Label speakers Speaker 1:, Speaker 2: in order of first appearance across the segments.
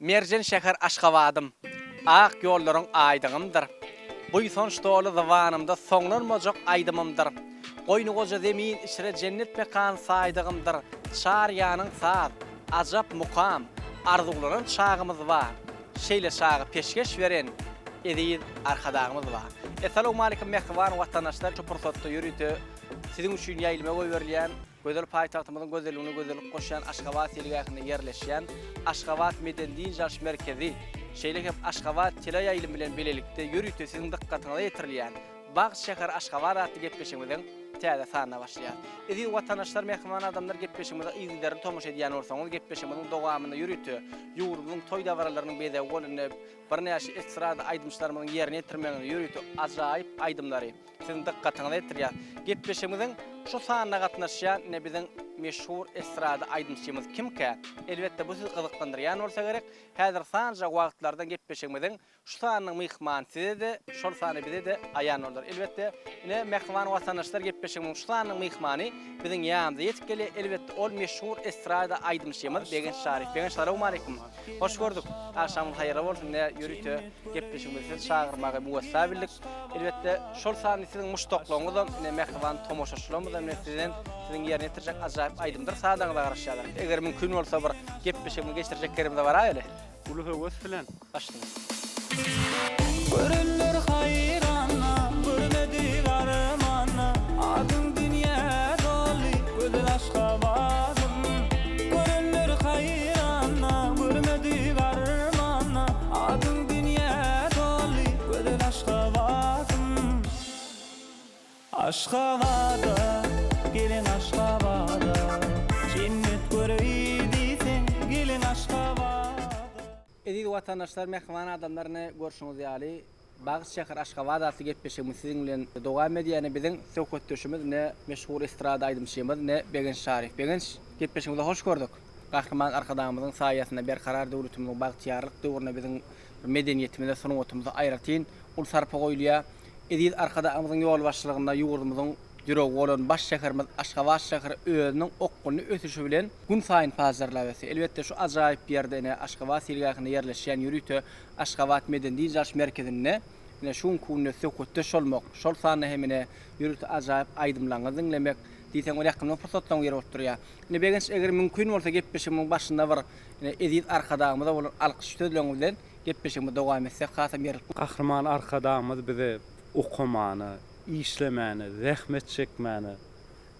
Speaker 1: Merjen şäher Aşgabadym, Ak ýollaryň aýdyňymdyr. Buýsanç doly zybanymda soňlanmajak aýdymymdyr. Goýny goja zemin içre jennet mekan saýdygymdyr. Çar ýanyň saz, ajap mukam, arzuwlanan çagymyz bar. Şeýle çagy peşgeş beren eziz Arkadagymyz bar. Essalawmalikim mähriban watandaşlar şu pursatda ýörite siziň üçin ýaýlyma goýberilýän Gözel paýtagtymyzyň gözelligine gözellik goşýan Aşgabat seýilgähinde ýerleşýän Aşgabat medeni-dynç alyş merkezi, şeýle hem Aşgabat teleýaýlymy bilen bilelikde ýörite siziň dykgatyňyza ýetirilýän Bagt şäheri Aşgabat atly gepleşigimiziň täze sanyna başlaýar. Eziz watandaşlar, mähriban adamlar gepleşigimize yzygiderli tomaşa edýän bolsaňyz, gepleşigimiziň dowamynda ýörite ýurdumyzyň toý dabaralarynyň bezegi bolan birnäçe estrada aýdymçylarymyzyň ýerine ýetirmeginde ýörite ajaýyp aýdymlary, Siziň dykgatyňyza ýetirýäs. Gepleşigimiziň şu sanyna gatnaşýan ine biziň meşhur estrada aýdymçymyz kimkä? Elbetde bu sizi gyzyklandyrýan bolsa gerek. Häzir sanjak wagtlardan gepleşigimiziň şu sanynyň myhmany size-de, şol sany bize-de aýan bolar. Elbetde, ine mähriban watandaşlar gepleşigimiziň şu sanynyň myhmany biziň ýanymyza ýetip gelýär. Elbetde ol meşhur estrada aýdymçymyz Begenç Çaryýew. Begenç salowmaleýkim. Hoş gördük. Agşamyňyz haýyrly bolsun. Ine ýörite gepleşigimize sizi çagyrmagy müwessa bildik. Elbetde, şol sanda siziň muşdaklaryňyzam, ine, mähriban tomaşaçylarymyzam ine sizden siziň ýerine ýetirjek ajaýyp aýdymdyr sazlaryňyza garaşýarlar. Eger mümkin bolsa bir gepleşigimizi geçirjek ýerimize baraýaly.
Speaker 2: Uly höwes bilen.
Speaker 1: Başlaň.
Speaker 3: Görenler haýranda, görmedik armanda, Adyň dünýä doly, gözel Aşgabadym. Görenler haýranda, görmedik armanda, Adyň dünýä doly, gözel Aşgabadym. Aşgabada, geliň Aşgabada, Jennet göreý diýseň, geliň Aşgabada.
Speaker 1: Eziz watandaşlar, mähriban adamlar ine görşüňiz ýaly Bagt şäher Aşgabat atly gepleşigimiz siziň bilen dowam edýär. Ine biziň söhbetdeşimiz ine meşhur estrada aýdymçymyz ine Begenç Şaryýew. Begenç gepleşigimize hoş gördük. Gahryman Arkadagymyzyň saýasynda Berkarar döwletimiziň bagtyýarlyk döwründe biziň medeniýetimize, sungatymyza aýratyn uly sarpa goýulýar. Eziz Arkadagymyzyň ýolbaşçylygynda ýurdumyzyň ýüregi bolan baş şäherimiz Aşgabat şäheri özüniň okgunly ösüşi bilen günsaýyn pajarlap ösýär. Elbetde, şu ajaýyp ýerde, ine, Aşgabat seýilgähinde ýerleşýän ýörite Aşgabat medeni-dynç alyş merkezinde, ine, şu günki günde söhbetdeş bolmak, şol sanda hem, ine, ýörite ajaýyp aýdymlaryňyzy diňlemek, diýseň bir ýakymly pursatlaryň biri bolup durýar. Ine, Begenç, eger mümkin bolsa, gepleşigimiziň başynda bir, ine, eziz Arkadagymyza bolan alkyş sözleriňiz bilen gepleşigimizi dowam etsek hasam ýerlikli.
Speaker 2: Gahryman Arkadagymyz bize okamana, işlemäne, zähmet çekmäne,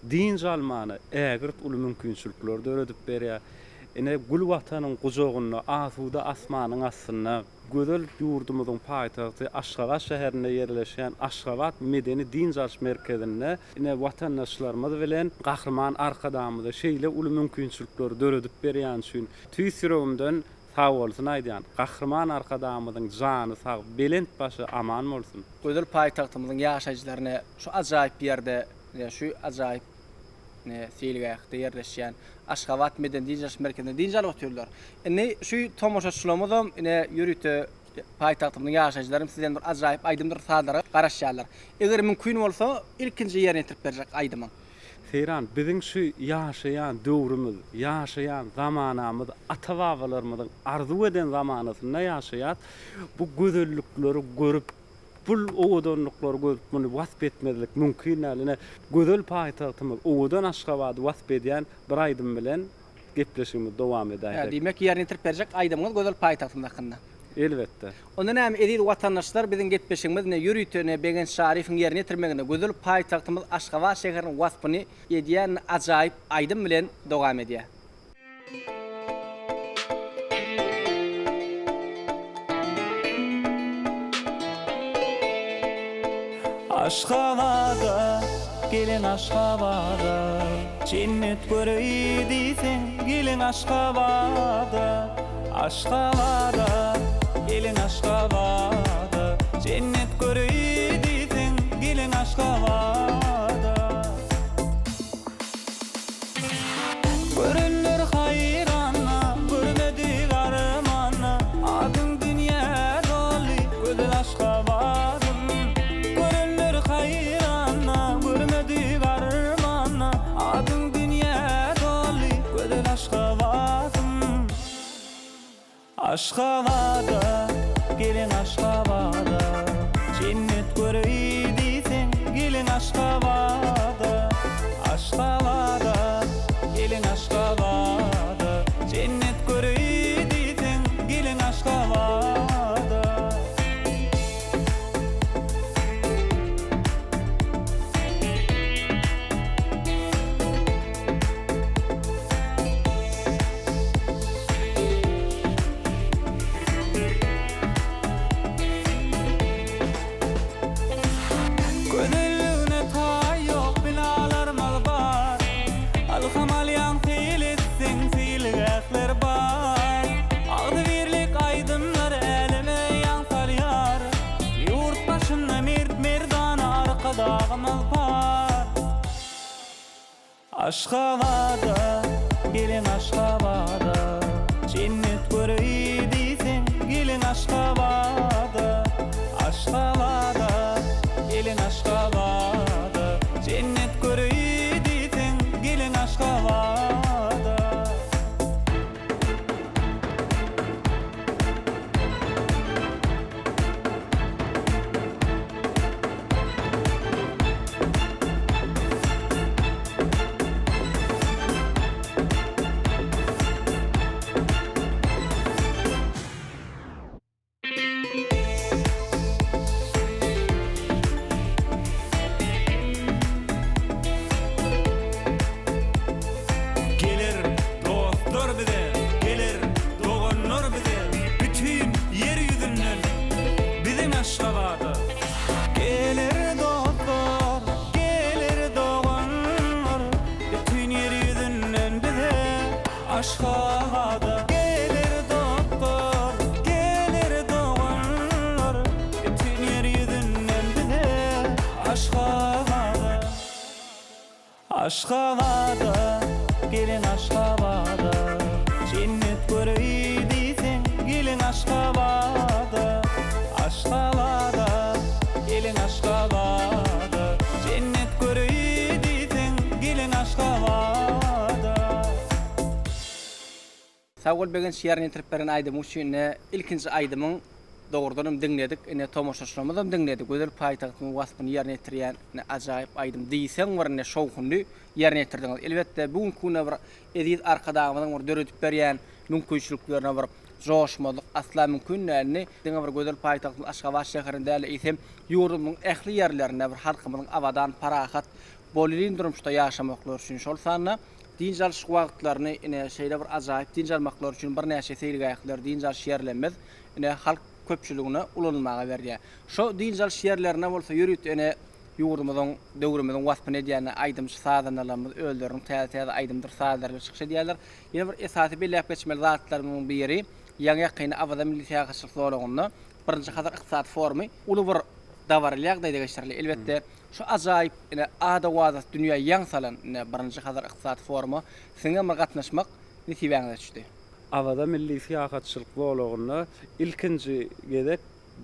Speaker 2: dynç almana ägirt uly mümkinçilikleri döredip berýär. Ine, gül Watanyň gujagynda, asuda asmanyň astynda, gözel ýurdumyzyň paýtagty Aşgabat şäherinde ýerleşýän Aşgabat medeni-dynç alyş merkezinde ine, watandaşlarymyz bilen Gahryman Arkadagymyza şeýle uly mümkinçilikleri döredip berýäni üçin tüýs ýüregimden Sagbolsun aýdýan. Gahryman Arkadagymyzyň jany sag, belent başy aman bolsun.
Speaker 1: Gözel paýtagtymyzyň ýaşaýjylaryny şu ajaýyp ýerde, ine, şu ajaýyp, ine, seýilgähde ýerleşýän Aşgabat medeni-dynç alyş merkezinde dynç alyp otyrlar. Indi şu tomaşaçylarymyzam, ine, ýörite paýtagtymyzyň ýaşaýjylaram sizden bir ajaýyp aýdymdyr sazlara garaşýarlar. Eger mümkin bolsa, ilkinji ýerine ýetirip berjek aýdymyň.
Speaker 2: Seýran, biziň şu ýaşaýan döwrümiz, ýaşaýan zamanamyz ata-babalarymyzyň arzuw eden zamanasynda ýaşaýas. Bu gözellikleri görüp, bul owadanlyklary görüp muny wasp etmezlik mümkin däl. Ine, gözel paýtagtymyz, owadan Aşgabady wasp edýän bir aýdym bilen gepleşigimizi dowam edäýsek.
Speaker 1: Diýmek, ýerine ýetirip berjek aýdymyňyz gözel paýtagtymyz hakynda.
Speaker 2: Elbetde.
Speaker 1: Onda näme eziz watandaşlar biziň gepleşigimiz ne ýörite ne Begenç Şaryýewiň ýerine ýetirmeginde gözel paýtagtymyz Aşgabat şäheriniň waspyny edýän ajaýyp aýdym bilen dowam edýär.
Speaker 3: Aşgabada, geliň Aşgabada, Jennet göreý diýseň, geliň Aşgabada. Aşgabada, geliň Aşgabada, Jennet göreý diýseň, geliň Aşgabada. Görenler haýranda, görmedik armanda, Adyň dünýä doly, gözel Aşgabadym. Görenler haýranda, görmedik armanda, Adyň dünýä doly, gözel Aşgabadym. Aşgabada, geliň Aşgabada, Jennet göreý diýseň, geliň Aşgabada. Aşgabada, geliň Aşgabada, Jennet göreý diýseň, geliň Aşgabada. Gözelligine taý ýok binalarymyz bar. Ylham alýaň seýil etseň seýilgähler bar. Agzybirlik aýdymlary äleme ýaň salýar. Ýurt başynda mert merdana Arkadagymyz bar. Aşgabada, geliň Aşgabada, Jennet göreý diýseň, geliň Aşgabada. Aşgabada, geliň Aşgabada, Jennet göreý diýseň, geliň Aşgabada. Geler dostlar bize, geler doganlar bize, Bütin ýer ýüzünden biziň Aşgabada. Geler dostlar, geler doganlar, Bütin ýer ýüzünden bize Aşgabada. Geler dostlar, geler doganlar, Bütin ýer ýüzünden bize Aşgabada. Aşgabada, geliň Aşgabada, Jennet göreý diýseň, geliň Aşgabada. Aşgabada, geliň Aşgabada, Jennet göreý diýseň, geliň Aşgabada.
Speaker 1: Sag bol Begenç ýerine ýetirip beren aýdymyň üçin ine ilkinji aýdymyň dogrudanam diňledik ine tomaşaçylarymyzam diňledi gözel paýtagtymyň waspyny ýerine ýetirýän ine ajaýyp aýdym diýseň bir ine şowhunly ýerine ýetirdiňiz elbetde bu günki günde bir eziz Arkadagymyzyň bir döredip berýän mümkinçiliklerine bir joşmazlyk asla mümkin däl indi diňe bir gözel paýtagtymyz Aşgabat şäherinde däl eýsem ýurdumyzyň ähli ýerlerinde bir halkymyzyň abadan parahat bolelin durmuşda ýaşamaklary üçin şol sanda Dynç alyş wagtlaryny ine şeýle bir ajaýyp dynç almaklary üçin birnäçe seýilgähler, dynç alyş ýerlerimiz ine halk köpçüligine ulanylmaga berilýär. Şo dynç alyş ýerlerine bolsa ýörite ine ýurdumyzyň, döwrümiziň waspyny edýän aýdymçy sazandalarymyz özleriniň täze-täze aýdymdyr sazlary bilen çykyş edýärler. Ýene bir esasy belläp geçmeli zatlarymyzyň biri, ýaňy-ýakynda Awaza milli syýahatçylyk zolagynda birinji Hazar ykdysady forumy uly bir dabaraly ýagdaýda geçirildi. Elbetde, Şu ajaýyp, ine, ady-owazasy dünýä ýaň salan, ine, birinji Hazar ykdysady foruma siziňem bir gatnaşmak nesibäňize düşdi.
Speaker 2: Awaza milli syýahatçylyk zolagynda ilkinji gezek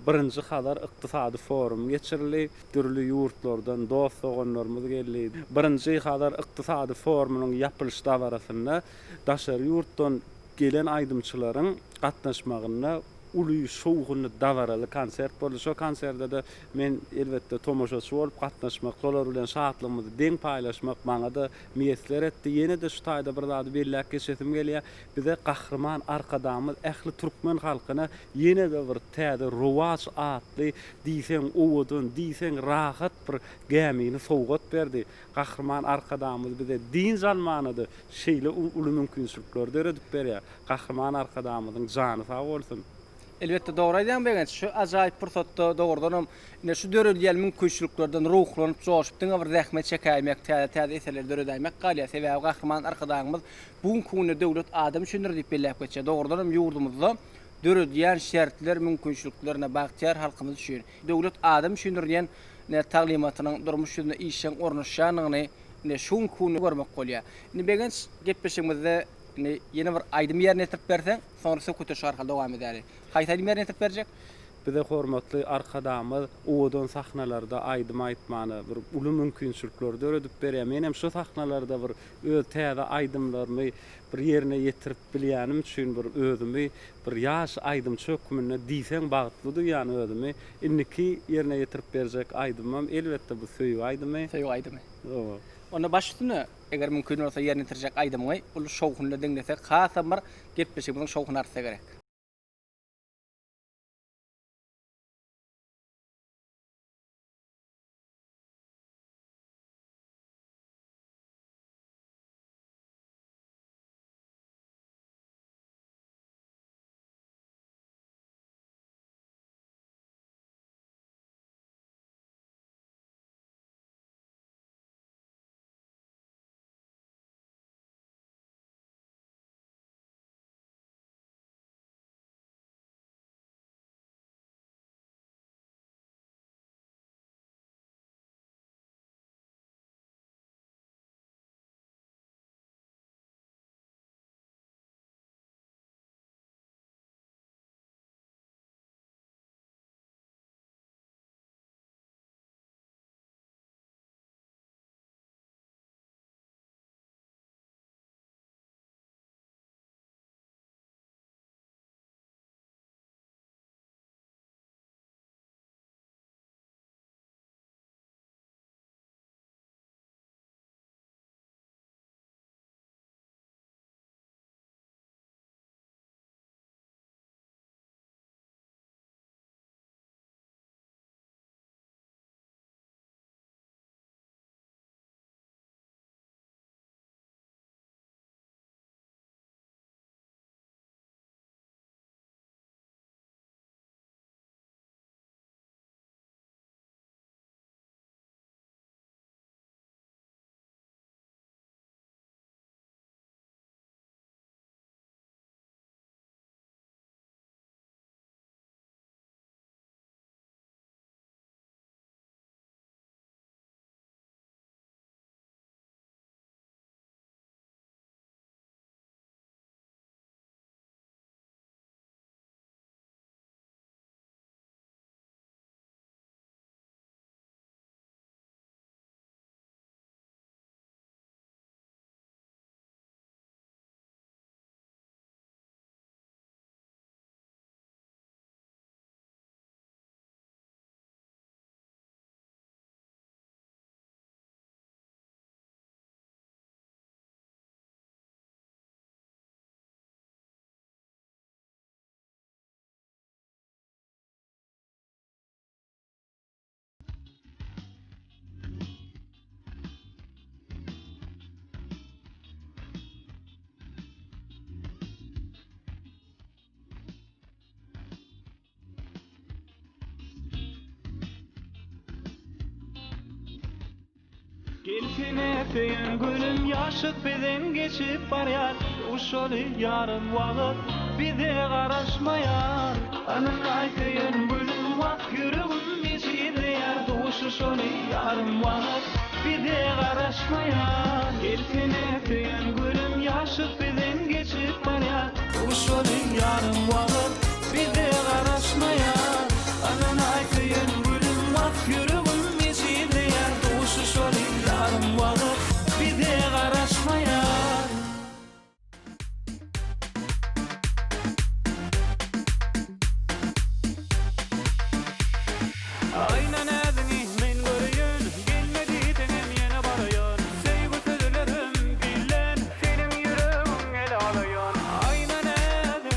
Speaker 2: birinji Hazar ykdysady forumy geçirildi. Dürli ýurtlardan dost-doganlarymyz geldi. Birinji Hazar ykdysady forumynyň ýapylyş dabarasynda daşary ýurtdan gelen aýdymçylaryň gatnaşmagynda uly, şowhunly, dabaraly konsert boldy. Şo konserde-de men, elbetde, tomaşaçy bolup gatnaşmak, şolar bilen şatlygymyzy deň paýlaşmak maňa-da miýesser etdi. Ýene-de şu taýda bir zady belläp geçesim gelýär. Bize Gahryman Arkadagymyz ähli türkmen halkyna ýene-de bir täze Rowaç atly diýseň owadan, diýseň rahat bir gämini sowgat berdi. Gahryman Arkadagymyz bize dynç almana-da şeýle uly mümkinçilikleri döredip berýär. Gahryman Arkadagymyzyň jany sag bolsun!
Speaker 1: Elbetde dogry aýdýaň Begenç, şu ajaýyp pursatda dogrudanam ine şu döredilýän mümkinçiliklerden ruhlanyp joşup diňe bir zähmet çekäýmek, täze täze eserleri döredäýmek galýar. Sebäbi Gahryman Arkadagymyz bu günki günde döwlet adam üçindir diýip belläp geçýär. Dogrudanam ýurdumyzda döredilýän şertler, mümkinçilikler ine bagtyýar halkymyz üçin. Döwlet adam üçindir diýen ine taglymatynyň durmuş ýüzüne işjeň ornaşýandygyny ine şu günki günde görmek bolýar. Indi Begenç gepleşigimizde Indi ýene bir aýdym ýerine ýetirip berseň, soňra söhbetdeşlik arkaly dowam edäli. Haýsy aýdymy ýerine ýetirip berjek?
Speaker 2: Bize hormatly Arkadagymyz owadan sahnalarda aýdym aýtmana bir uly mümkinçilikleri döredip berýär. Men hem şu sahnalarda bir öz täze aýdymlarymy bir ýerine ýetirip bilýänim üçin bir özümi bir ýaş aýdymçy hökmünde diýseň bagtly duýýan özümi. Indiki ýerine ýetirip berjek aýdymym elbetde bu söýgi aýdymy.
Speaker 1: Söýgi aýdymy.
Speaker 2: Hawa.
Speaker 1: Onda baş üstüne, eger mümkin bolsa ýerine ýetirjek aýdymyňy uly şowhunly diňlesek hasam bir gepleşigimiziň şowhuny artsa gerek.
Speaker 3: Gelsene söýen gülüm ýaşlyk bizden geçip barýar Duşaly ýarym wagt bize garaşmaýar Ynanaý söýen gülüm wah ýüregim ejizleýär Duşuşaly ýarym wagt bize garaşmaýar Gelsene söýen gülüm ýaşlyk bizden geçip barýar Duşaly ýarym wagt bize garaşmaýar Ynanaý söýen gülüm wah ýüregim ejizleýär Duşuşaly ýarym wagt bize garaşmaýar. Aýna näziňi men göreýin, Gelme diýseňem ýene baraýyn, Söýgi sözlerim dilden, Seniň ýüregiň ele alaýyn. Aýna näziňi.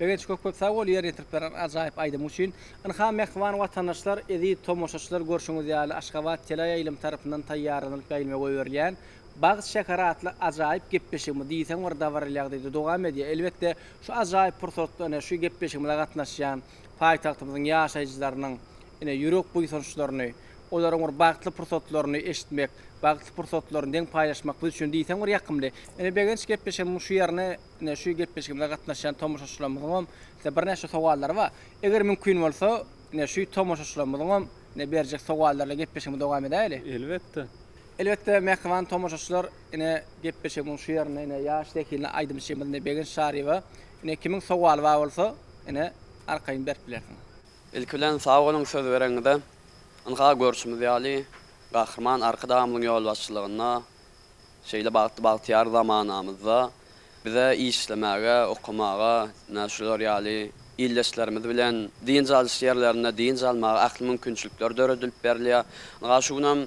Speaker 1: Begenç köp köp sag bol ýerine ýetirip beren ajaýyp aýdymyň üçin. Ynha mähriban watandaşlar, eziz tomaşaçylar görşüňiz ýaly Aşgabat teleýaýlym tarapyndan taýýarlanylyp ýaýlyma goýberilýän Bagt şäheri atly ajaýyp gepleşigimiz diýseň bir dabaraly ýagdaýda dowam edýär. Elbetde şu ajaýyp pursatda ine şu gepleşigimize gatnaşýan paýtagtymyzyň ýaşaýjylarynyň ine ýürek buýsançlaryny, olaryň bir bagtly pursatlaryny eşitmek, bagtly pursatlaryny deň paýlaşmak biz üçin diýseň bir ýakymly. Ine Begenç gepleşigimiziň şu ýerine ine şu gepleşigimize gatnaşýan tomaşaçylarymyzyňam size birnäçe sowallary bar. Eger mümkin bolsa ine şu tomaşaçylarymyzyňam ine berjek sowallary bilen gepleşigimizi dowam edäýeli.
Speaker 2: Elbetde.
Speaker 1: Elbetde mähriban tomaşaçylar ine gepleşigimiziň şu ýerinde ine ýaş zehinli aýdymçymyz ine Begenç Çaryýewe ine kimiň sowaly bar bolsa ine arkaýyn berip bilersiňiz.
Speaker 4: Ilki bilen sag boluň söz bereňize. Ynha görşümiz ýaly Gahryman Arkadagymyzyň ýolbaşçylygynda şeýle bagtly bagtyýar zamanamyzda bize işlemäge, okamaga, ine şular ýaly ildeşlerimiz bilen dynç alyş ýerlerinde dynç almaga ähli mümkinçilikler döredilip berilýär. Ynha şu günem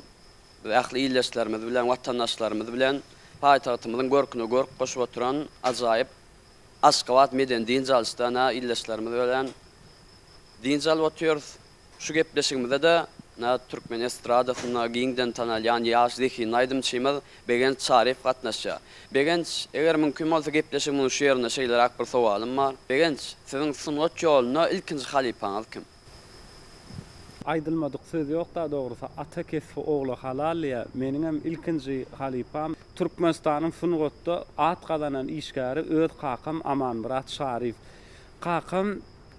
Speaker 4: biz ähli ildeşlerimiz bilen, watandaşlarymyz bilen paýtagtymyzyň görküne görk goşup oturan ajaýyp Aşgabat medeni dynç alyşda ine ildeşlerimiz bilen dynç alyp otyrys. Şu gepleşigimize-de ine türkmen estradasynda giňden tanalýan ýaş zehinli aýdymçymyz Begenç Çaryýew gatnaşýar. Begenç, eger mümkin bolsa gepleşigimiziň şu ýerinde şeýleräk bir sowalym bar. Begenç, siziň sungat ýolunda ilkinji halypaňyz kim?
Speaker 2: Aýdylmadyk söz ýok-da dogrusy, ata kesbi ogla halal diýýär. Meniňem ilkinji halypam Türkmenistanyň sungatda at gazanan işgäri öz kakam Amanmyrat Çaryýew. Kakam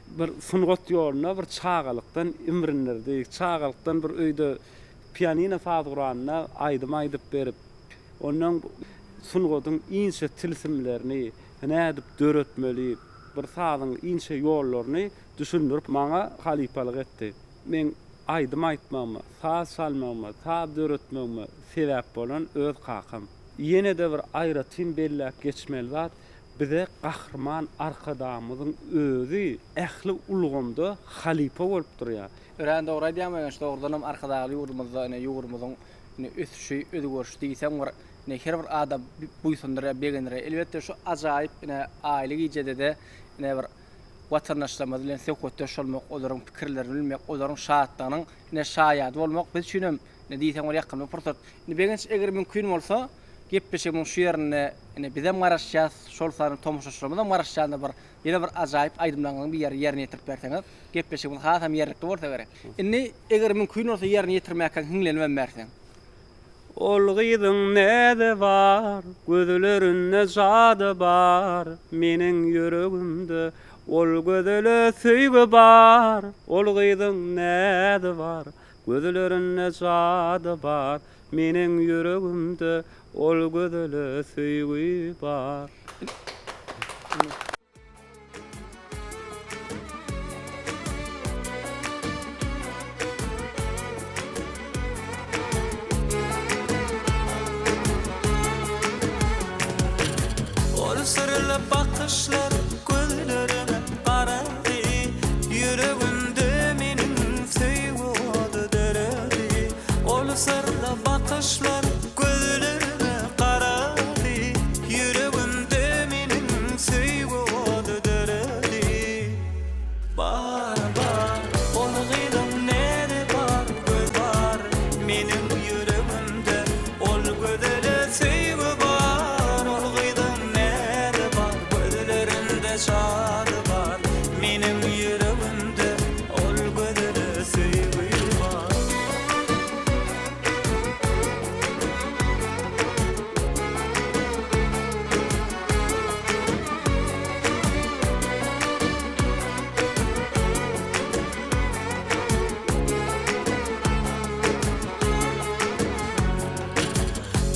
Speaker 2: bir sungat ýoluna bir çagalykdan imrindirdi. Çagalykdan bir öýde pianino saz guranda aýdym aýdyp berip, ondan sungatyň inçe tilsimlerini, nädip döretmeli, bir sazyň inçe ýollaryny düşündirip maňa halypalyk etdi. Meň aýdym aýtmagyma, saz çalmagyma, saz döretmegime sebäp bolan öz kakam. Ýene-de bir aýratyn belläp geçmeli zat, bize Gahryman Arkadagymyzyň özi ähli ulgamda halypa bolup durýar.
Speaker 1: Örän dogry aýdýaň Begenç, dogrudanam Arkadagly ýurdumyzda ine ýurdumyzyň ine ösüşi, özgerişi diýseň bir ine her bir adam buýsandyrýar, begendirýär. Elbetde şu ajaýyp ine aýly gijede-de ine bir watandaşlarymyz bilen söhbetdeş bolmak, olaryň pikirlerini bilmek, olaryň şatlygynyň ine şaýady bolmak biz üçin hem ine diýseň bir ýakymly pursat. Indi Begenç eger mümkin bolsa gepleşigimiziň şu ýerinde ine bizem garaşýas, şol sanda tomaşaçylarymyzam garaşýandyr bir ýene bir ajaýyp aýdymlaryňyzyň bir ýerini ýerine ýetirip berseňiz gepleşigimiz hasam ýerlikli bolsa gerek. Indi eger mümkin bolsa ýerine ýetirmäkäň hiňlenibem berseň.
Speaker 2: Ol gyzyň näzi bar, gözlerinde jady bar, Meniň ýüregimde ol gözele söýgi bar. Ol gyzyň näzi bar, gözlerinde jady bar, Meniň ýüregimde ol gözele söýgi bar.
Speaker 3: Ol syrly bakyşlar gözlerime garady, Ýüregimde meniň söýgi ody döredi. Ol syrly bakyşlar gözlerime garady, Ýüregimde meniň söýgi ody döredi. Bar, bar, ol gyzyň näzi bar, göz bar, Meniň ýüregimde ol gözele söýgi bar. Ol gyzyň näzi bar, gözlerinde jady bar, Meniň ýüregimde ol gözele söýgi bar.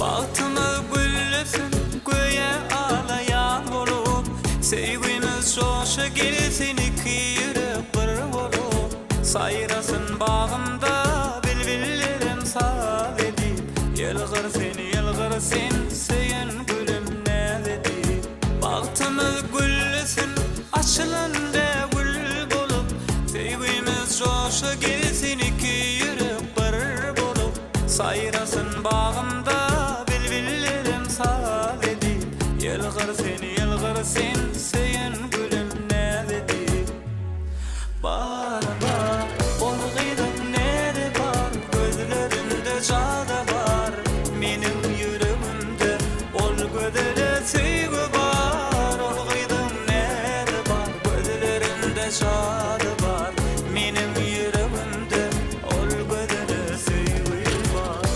Speaker 3: Bagtymyz güllesin göýä ala ýaz bolup, Söýgimiz joşa gelsin iki ýürek bir bolup, Saýrasyn bagymda bilbillerem saz edip, Ýylgyr sen, ýylgyr sen, söýen gülüm näz edip. Bagtymyz güllesin, açylan bägül bolup, Söýgimiz joşa gelsin iki ýürek bir bolup, Saýrasyn bagymda bilbillerem saz edip, Ýylgyr sen, ýylgyr sen, söýen gülüm näz edip. jady bar Meniň ýüregimde ol gözele söýgi bar Ol gyzyň näzi bar Gözlerinde jady bar Meniň ýüregimde ol gözele söýgi bar.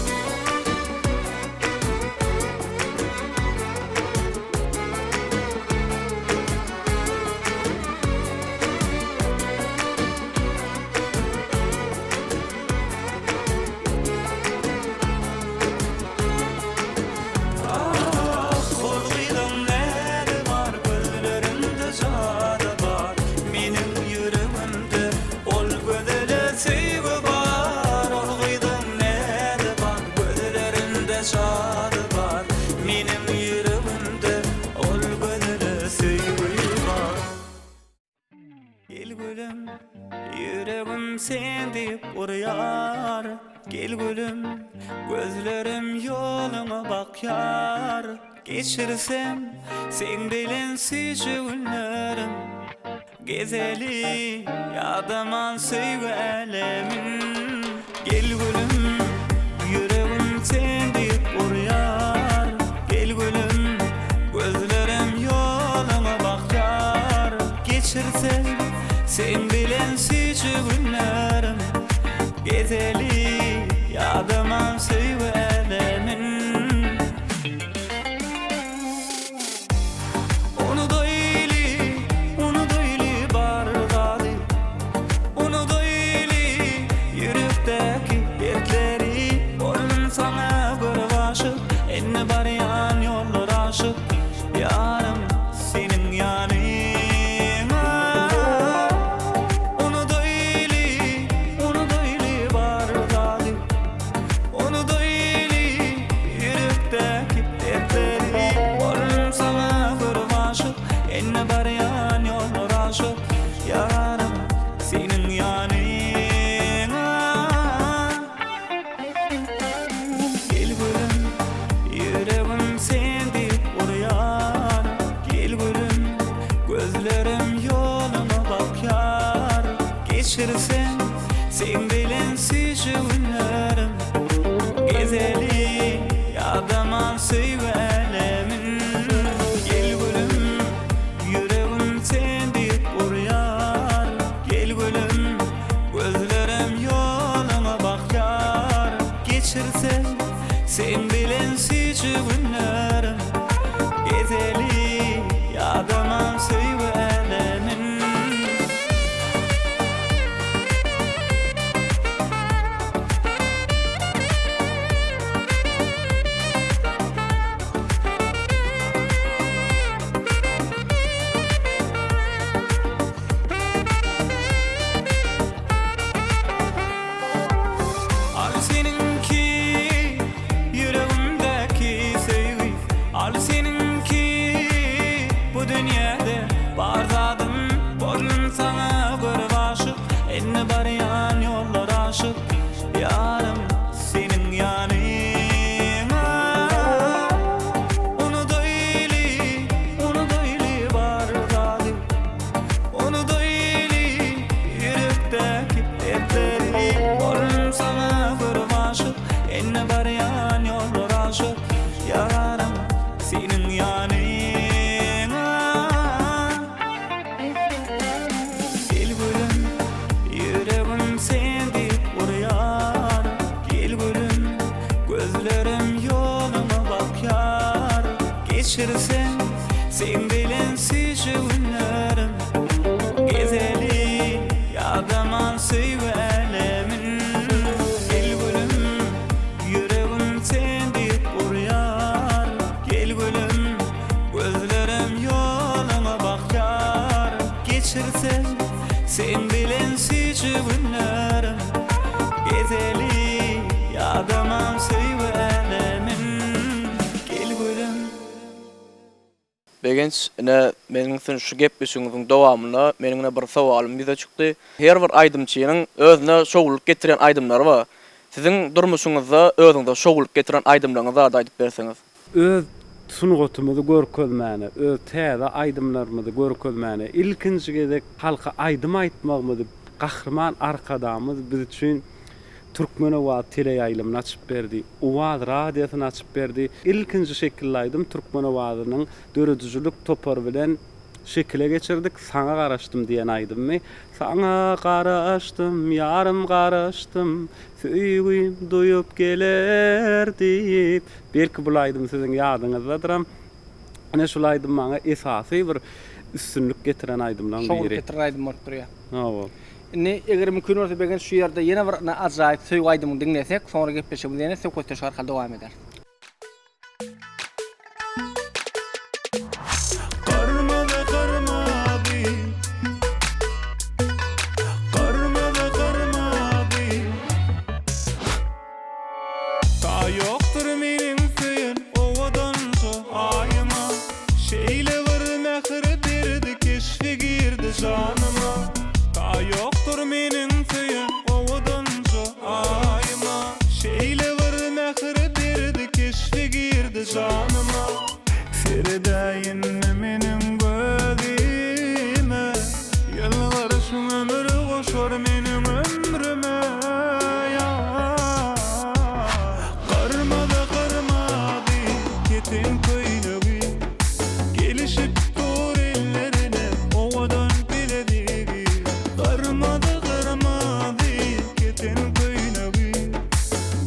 Speaker 3: Ah, ol gyzyň näzi bar, gözlerinde jady bar, Meniň ýüregimde ol gözele söýgi bar. Ol gyzyň näzi bar, gözlerinde jady bar, Meniň ýüregimde ol gözele söýgi bar. Gel gülüm, ýüregim sen diýip urýar, Gel gülüm, gözlerim ýoluňa bakýar, Geçirsem seň bilen süýji günlerim, Gezeli ýadaman söýgi älemin. Gel gülüm, ýüregim sen diýip urýar, Gel gülüm, gözlerim ýoluňa bakýar, Geçirsem seň bilen süýji günlerim, Gezeli ýadaman söýgi älemin. Unudaýly, unudaýly bar zady, Unudaýly ýürekdäki dertleri. Boldum saňa görüp aşyk, Indi barýan ýollar aşyk, Ýarym seniň ýanyňa. Unudaýly, unudaýly bar zady, Unudaýly ýürekdäki dertleri Boldum saňa görüp aşyk Indi barýan ýollar aşyk Ýarym seniň ýanyňa Gel gülüm ýüregim sen diýip urýar Gel gülüm gözlerim ýoluňa bakýar Geçirsem Seň bilen süýji günlerim Gezeli ýadaman söýgi älemin Gel gülüm ýüregim sen diýip urýar Gel gülüm gözlerim ýoluňa bakýar Geçirsem seň bilen süýji günlerim Gezeli ýadaman söýgi älemin. Al seniňki ýüregimdäki söýgi Al seniňki bu dünýäde bar zadym Boldum saňa görüp aşyk Indi barýan ýollar aşyk Ýarym seniň ýanyňa Unudaýly, unudaýly bar zady Unudaýly ýürekdäki dertleri Boldum saňa görüp aşyk Indi barýan ýollar aşyk Ýarym seniň ýanyňa Gel gülüm, ýüregim sen diýip urýar Gel gülüm, gözlerim ýoluňa bakýar Geçirsem seň bilen süýji günlerim Gezeli ýadaman söýgi älemin Gel gülüm, Ýüregim sen diýip urýar, Gel gülüm, gözlerim ýoluňa bakýar, Geçirsem sen bilen süýji günlerim, Gezeli ýadaman söýgi älemin, Gel gülüm.
Speaker 5: Begenç, ine, meniň siziň şu gepleşigiňiziň dowamynda meniň ine bir sowalym ýüze çykdy. Her bir aýdymçynyň özüne şowlulyk getirýän aýdymlary bar. Siziň durmuşyňyzda özüňize şowlulyk getiren aýdymlaryňyz barada aýdyp berseňiz.
Speaker 2: Öz sungatymyzy görkezmäne, öz täze aýdymlarymyzy görkezmäne, ilkinji gezek halka aýdym aýtmagymyzy Gahryman Arkadagymyz biz üçin. Türkmen Owaz teleýaýlymyny açyp berdi, Owaz radiosyny açyp berdi. Ilkinji şekilli aýdym Türkmen Owazynyň döredijilik topary bilen şekile geçirdik, Saňa garaşdym diýen aýdymmy. Saňa garaşdym, ýarym garaşdym, söýgim duýup geler diýip. Belki bul aýdym siziň ýadyňyzdadyram. Ine şul aýdym maňa esasy bir üstünlik getiren aýdymlaň biri.
Speaker 1: Şowlulyk getiren aýdym bolup durýar.
Speaker 2: Hawa.
Speaker 1: Indi eger mümkin bolsa Begenç şu ýerde ýene bir ajaýyp söýgi aýdymyny diňlesek, soňra gepleşigimizi ýene söhbetdeşlik arkaly dowam ederis.
Speaker 3: Gyrmyzy gyrmyzy Gyrmyzy gyrmyzy Ta ýokdur meniň söýen owadanja aýyma Şeýle bir mähir berdi keşbi girdi janyma Ta ýokdur meniň söýen owadanja aýyma Şeýle bir mähir berdi keşbi girdi janyma Seredäýinmi meniň gözüme Ýylgyryşyň ömür goşar meniň ömrüme Gyrmyzy gyrmyzy keten köýnegi Gelişip dur ellerine owadan bilezigi Gyrmyzy gyrmyzy keten köýnegi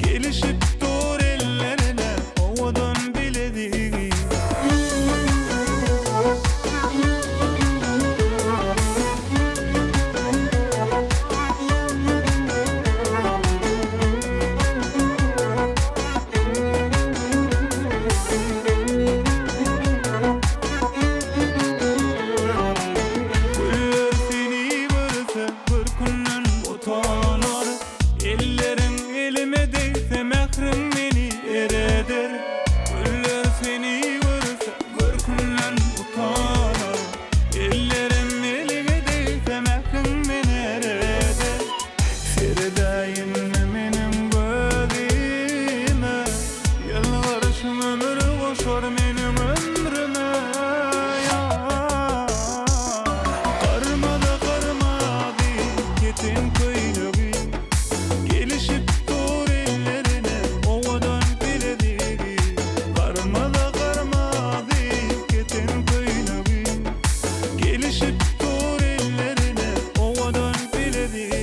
Speaker 3: Gelişip dur ellerine owadan bilezigi. Güller seni görse görkünden utanar Elleriň elime degse mähriň meni ereder Güller seni görse görkünden utanar Ellerim eliňe degse mähriň meni ereder Seredäýinmi meniň gözüme Ýylgyryşyň ömür goşar meniň ömrüme Gyrmyzy gyrmyzy keten köýnegi Gelişip dur ellerine owadan bilezigi Gyrmyzy gyrmyzy keten köýnegi Gelişip dur ellerine owadan bilezigi.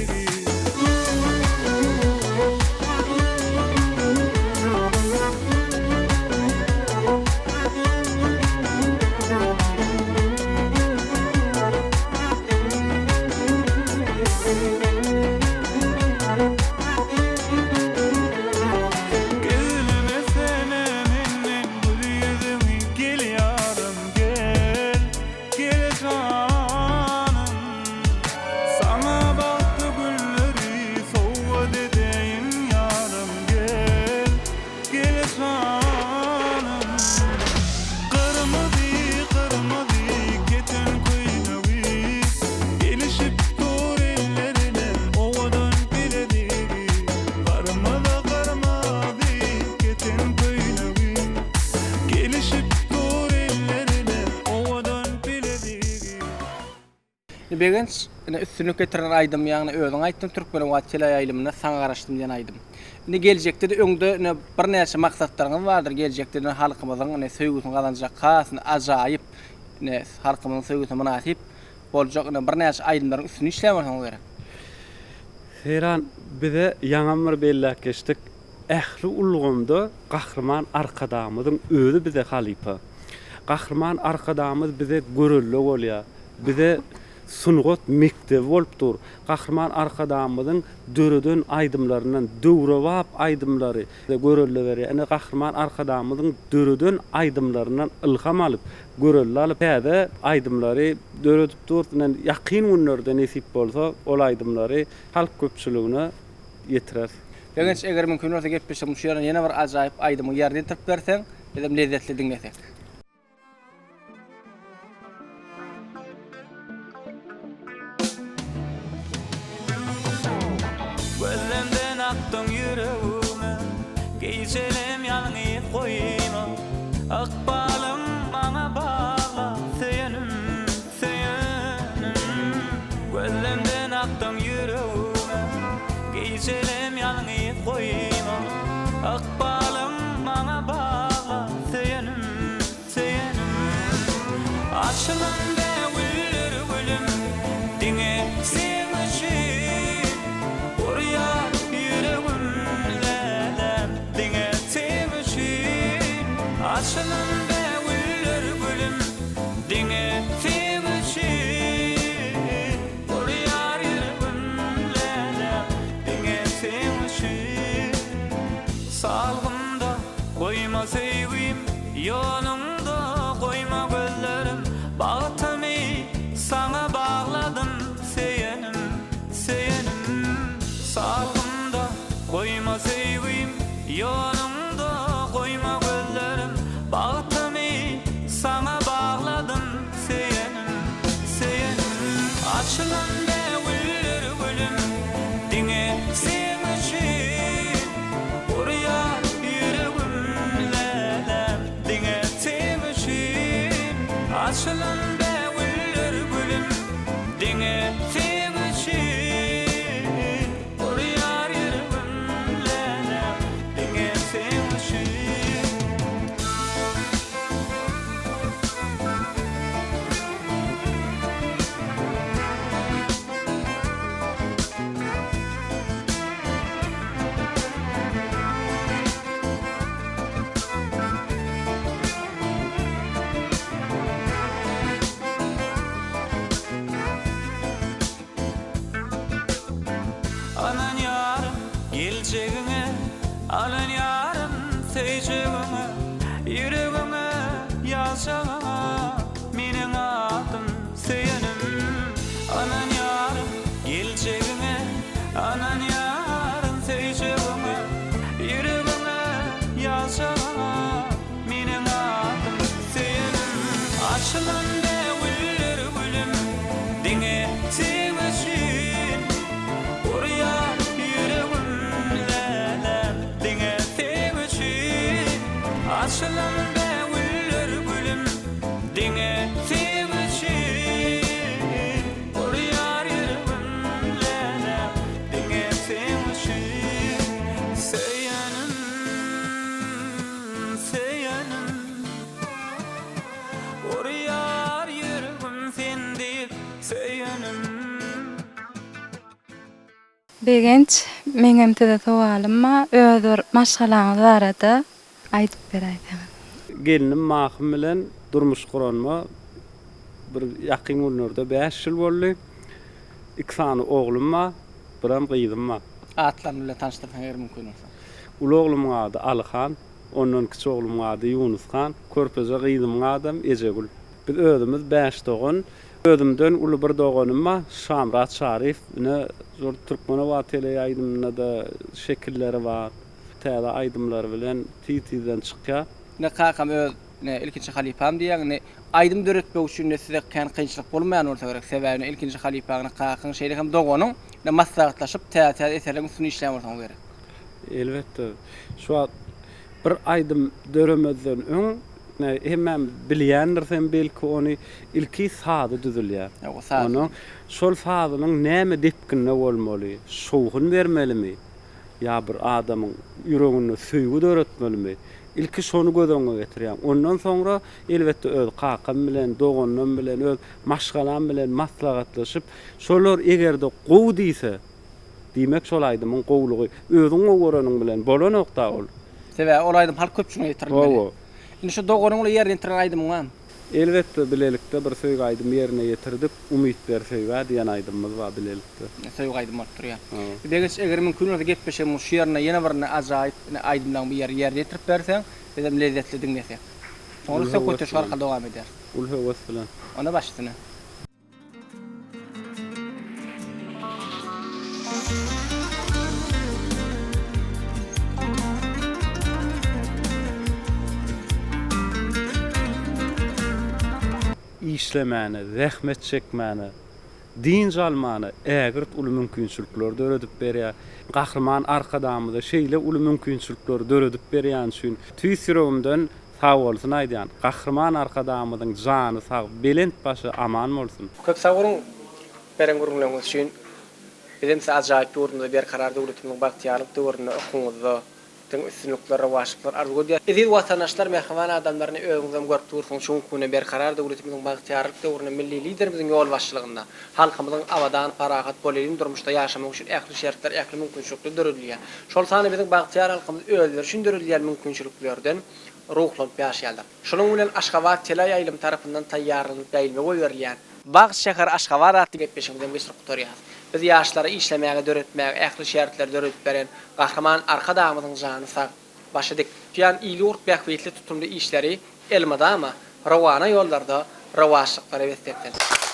Speaker 3: Gizlemesene menden gül ýüzüňi gel ýarym gel Gel janym Saňa bagtly günleri sowgat edeýin ýarym gel Gel janym Gyrmyzy gyrmyzy keten köýnegi Gelişip dur ellerine owadan bilezigi Gyrmyzy gyrmyzy keten köýnegi Gelişip dur ellerine owadan bilezigi.
Speaker 1: Begenç, ine üstünlik getiren aýdym, ýagny özüň aýtdyň Türkmenabat teleýaýlymynda Saňa garaşdym diýen aýdym. Indi geljekde-de öňde ine birnäçe maksatlaryňyz bardyr, geljekde ine halkymyzyň ine söýgüsini gazanjak has ine ajaýyp ine halkymyzyň söýgüsine mynasyp boljak ine birnäçe aýdymlaryň üstünde işlän bolsaňyz gerek.
Speaker 2: Seýran, bize ýaňam bir belläp geçdik, ähli ulgamda Gahryman Arkadagymyzyň özi bize halypa. Gahryman Arkadagymyz bize görelde bolýar. Bize sungat mekdebi bolup dur. Gahryman Arkadagymyzyň döreden aýdymlaryndan döwrebap aýdymlary bize görelde berýär. Ine, Gahryman Arkadagymyzyň döreden aýdymlaryndan ylham alyp, görelde alyp täze aýdymlary döredip durus. Ine, ýakyn günlerde nesip bolsa ol aýdymlary halk köpçüligine ýetireris.
Speaker 1: Begenç eger mümkin bolsa gepleşigiň şu ýerine ýene bir ajaýyp aýdymyň ýerine ýetirip berseň, bizem lezzetli diňlesek.
Speaker 3: Gözlemden akdyň ýüregime, Gijelem ýalňyz goýma. Ykbalym maňa bagla, Söýenim, söýenim. Gözlemden akdyň ýüregime, Gijelem ýalňyz. Ykbalym maňa bagla söýenim, söýenim. Açylan bägüller gülüm diňe seň üçin. Urýar ýüregim läläm diňe seň üçin. Açylan bägüller gülüm diňe seň üçin. Urýar ýüregim läläm diňe seň üçin. Salgymda goýma söýgim, ýoluňda goýma gözlerim. Bagtymy saňa bagladym söýenim, söýenim. Salgymda goýma söýgim, ýoluňda goýma gözlerim. Bagtymy saňa bagladym söýenim, söýenim. Açylan bägüller gülüm diňe seň üçin. Urýar ýüregim läläm diňe seň üçin. Açylan bägüller gülüm diňe seň üçin. Urýar ýüregim läläm diňe seň üçin. Ynanýaryn geljegiňe, Ynanýaryn söýjegiňe, Ýüregiňe ýazjagyňa Meniň adym söýenim. Ynanýaryn geljegiňe, Ynanýaryn söýjegiňe, Ýüregiňe ýazjagyňa Meniň adym söýenim. Açylan bägüller gülüm diňe seň üçin. Urýar ýüregim läläm diňe seň üçin. Açylan bägüller gülüm diňe seň üçin. Urýar ýüregim läläm diňe seň üçin. Söýenim, söýenim. Urýar ýüregim sen diýip söýenim.
Speaker 6: Begenç, meňem size sowalym bar, öz bir maşgalaňyz barada aýdyp beräýseňiz.
Speaker 2: Gelnim Mahym bilen durmuş guranyma bir ýakyn günlerde bäş ýyl boldy. Iki sany oglum bar, birem gyzym bar.
Speaker 1: Atlaryny bilen tanyşdyrsaň eger mümkin bolsa.
Speaker 2: Uly oglumyň ady Alyhan, ondan kiçi oglumyň ady Ýunus han, körpeje gyzymyň adam Ejegül. Biz özümiz bäş dogan. Özümden uly bir doganym bar, Şamyrat Şaryýew. Ine, şol Türkmenoba teleýaýlymynda-da şekilleri bar. Täze aýdymlary bilen tiz-tizden çykýar.
Speaker 1: Ine, kakam öz ine, ilkinji halypam diýýäň. Indi aýdym döretmek üçin ine size kän kynçylyk bolmaýan bolsa gerek. Sebäbi ine ilkinji halypaň ine kakaň, şeýle hem doganyň ine maslahatlaşyp täze-täze eserleriň üstünde işleýän bolsaňyz gerek.
Speaker 2: Elbetde. Şu wagt bir aýdym döremezden öň ine hemmämiz bilýändiris hem belki ony ilki sazy düzülýär.
Speaker 1: Hawa, saz.
Speaker 2: Onuň şol sazynyň näme depginde bolmaly, şowhun bermelimi ýa bir adamyň ýüreginde söýgi döretmelimi, ilki şony göz öňüňe getirýäň. Ondan soňra elbetde öz kakam bilen, doganlarym bilen, öz maşgalam bilen maslahatlaşyp, şolar eger-de gowy diýse, Diýmek şol aýdymyň gowulygy özüň gowy göreniň bilen bolanokda ol.
Speaker 1: Sebäbi ol aýdym halk köpçüligine ýetirilmeli.
Speaker 2: Hawa.
Speaker 1: Indi şu doganyň bilen ýerine ýetiren aýdymyň barmy?
Speaker 2: Elbetde bilelikde bir söýgi aýdym ýerine ýetirdik Umyt ber söýgä diýen aýdymymyz bar bilelikde.
Speaker 1: Söýgi aýdymy bolup durýar.
Speaker 2: Hawa.
Speaker 1: Begenç eger mümkin bolsa gepleşigimiň şu ýerinde ýene bir ajaýyp aýdymlaň bir ýeri ýerine ýetirip berseň bizem lezzetli diňlesek. Soňra
Speaker 2: Uly höwes
Speaker 1: söhbetdeşlik
Speaker 2: bilen.
Speaker 1: arkaly dowam ederis.
Speaker 2: Uly höwes bilen.
Speaker 1: Onda baş üstüne.
Speaker 2: Işlemäne, zähmet çekmäne, dynç almana ägirt uly mümkinçilikleri döredip berýär. Gahryman Arkadagymyza şeýle uly mümkinçilikleri döredip berýäni üçin tüýs ýüregimden Sagbolsun aýdýan. Gahryman Arkadagymyzyň jany sag, belent başy aman bolsun.
Speaker 1: Köp sag boluň beren gürrüňleriňiz üçin. Bizem sizi ajaýyp ýurdumyzda Berkarar döwletimiziň bagtyýarlyk döwründe okuwyňyzda. Diňe üstünlikler, rowaçlyklar arzuw edýäris. Eziz watandaşlar, mähriban adamlar, ine özüňizem görüp dursuňyz, şu günki günde Berkarar döwletimiziň bagtyýarlyk döwründe milli Liderimiziň ýolbaşçylygynda halkymyzyň abadan, parahat, bolelin durmuşda ýaşamagy üçin ähli şertler, ähli mümkinçilikler döredilýär. Şol sanda biziň bagtyýar halkymyz özleri üçin döredilýän mümkinçiliklerden ruhlanyp ýaşaýarlar. Şunuň bilen Aşgabat teleýaýlymy tarapyndan taýýarlanyp ýaýlyma goýberilýän Bagt şäheri Aşgabat atly gepleşigimizem geçirip gutarýarys. Biz ýaşlara işlemäge, döretmäge ähli şertleri döredip beren Gahryman Arkadagymyzyň jany sag, başy dik, tutýan il-ýurt bähbitli tutumly işleri elmydama rowana ýollarda rowaçlyklara beslensin!